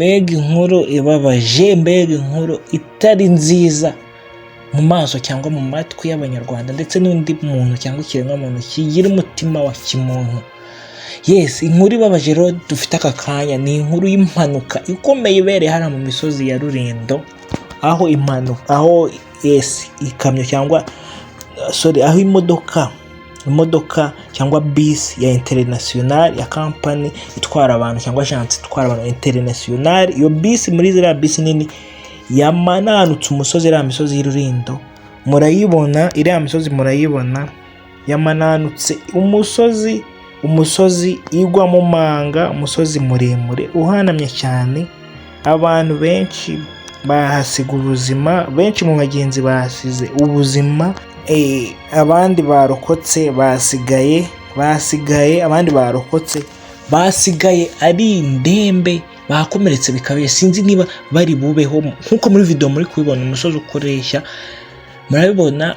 Mbega inkuru ibabaje, mbega inkuru itari nziza mu maso cyangwa mu matwi y'Abanyarwanda ndetse n'undi muntu cyangwa ikiremwamuntu kigira umutima wa kimuntu. Yes, inkuru ibabaje rero dufite aka kanya ni inkuru y'impanuka ikomeye ibereye hariya mu misozi ya Rulindo, aho impanuka, aho, yes, ikamyo cyangwa, sorry, aho imodoka cyangwa bisi ya International, ya kampani itwara abantu cyangwa agence itwara abantu International, iyo bisi muri ziriya bisi nini yamananutse umusozi, iriya misozi y'Irulindo murayibona, iriya misozi murayibona, yamananutse umusozi igwa mu manga, umusozi muremure uhanamye cyane. Abantu benshi bahasiga ubuzima, benshi mu bagenzi bahasize ubuzima, abandi barokotse basigaye abandi barokotse basigaye ari indembe, bakomeretse bikabije. Sinzi niba bari bubeho. Nk'uko muri video muri kubibona, umusozi ukoreshya murabibona,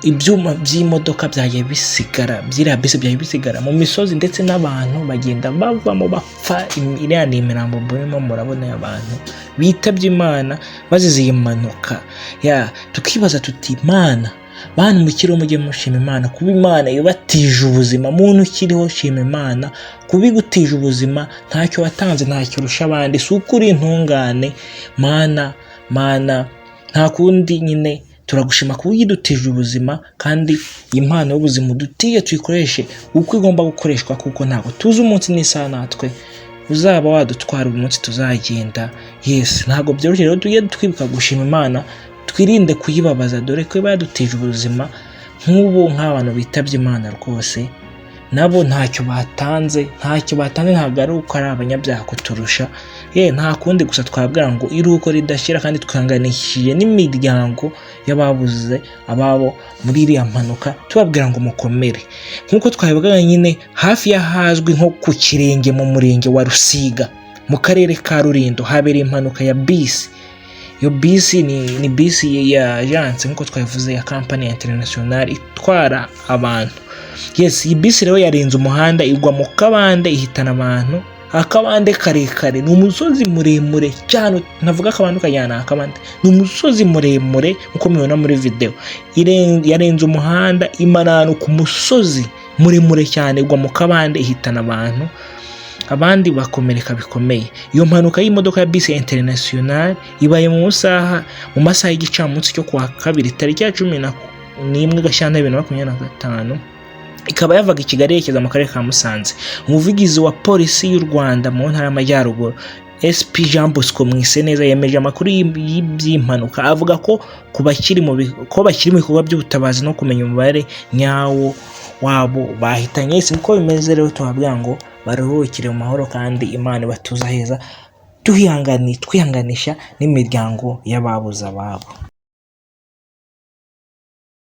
ibyuma by'imodoka byagiye bisigara, by'iriya bisi byagiye bisigara mu misozi, ndetse n'abantu bagenda bavamo bapfa. Iriya ni imirambo murimo murabona y'abantu bitabye Imana bazize iyi mpanuka. Ya, tukibaza tuti: "Imana, bantu mukiriho, mujye mushima Imana kuba Imana ibatije ubuzima. Muntu ukiriho, shima Imana kuba igutije ubuzima. Ntacyo watanze, ntacyo urusha abandi, si uko uri intungane. Mana, Mana, nta kundi nyine, turagushima kuba uyidutije ubuzima, kandi iyi mpano y'ubuzima udutiye tuyikoreshe uko igomba gukoreshwa, kuko ntabwo tuzi umunsi n'isaha natwe uzaba wadutwara, umunsi tuzagenda." Yes, ntabwo byoroshye rero. Tujye twibuka gushima Imana, twirinde kuyibabaza, dore ko iba yadutije ubuzima. Nk'ubu nk'abantu bitabye Imana rwose nabo ntacyo batanze, ntacyo batanze, ntabwo ari uko ari abanyabyaha kuturusha. Ye, nta kundi, gusa twabwira ngo iruhuko ridashira, kandi twihanganishije n'imiryango y'ababuze ababo muri iriya mpanuka, tubabwira ngo mukomere. Nk'uko twabivugaga nyine, hafi y'ahazwi nko ku Kirenge mu murenge wa Rusiga mu karere ka Rulindo habereye impanuka ya bisi. Iyo bisi ni bisi ya agence, nk'uko twabivuze, ya kampani ya International itwara abantu. Yes, iyi bisi rero yarenze umuhanda igwa mu kabande, ihitana abantu. Akabande karekare, ni umusozi muremure cyane, ntavuga akabande ukajyana akabande, ni umusozi muremure nk'uko mubibona muri video. Yarenze umuhanda imanuka umusozi muremure cyane, igwa mu kabande, ihitana abantu, abandi bakomereka bikomeye. Iyo mpanuka y'imodoka ya bisi ya International ibaye mu masaha y'igicamunsi cyo kuwa kabiri, tariki ya 11 Gashyantare 2025, ikaba yavaga i Kigali yerekeza mu karere ka Musanze. Umuvugizi wa Polisi y'u Rwanda mu ntara y'Amajyaruguru, SP Jean Bosco Mwiseneza, yemeje amakuru y'iby'impanuka, avuga ko ku bakiri mu ko bakiri mu bikorwa by'ubutabazi no kumenya umubare nyawo wabo bahitanye. Si uko bimeze rero, tubabwira ngo baruhukire mu mahoro kandi Imana ibatuze aheza, twihanganisha n'imiryango y'ababuze ababo.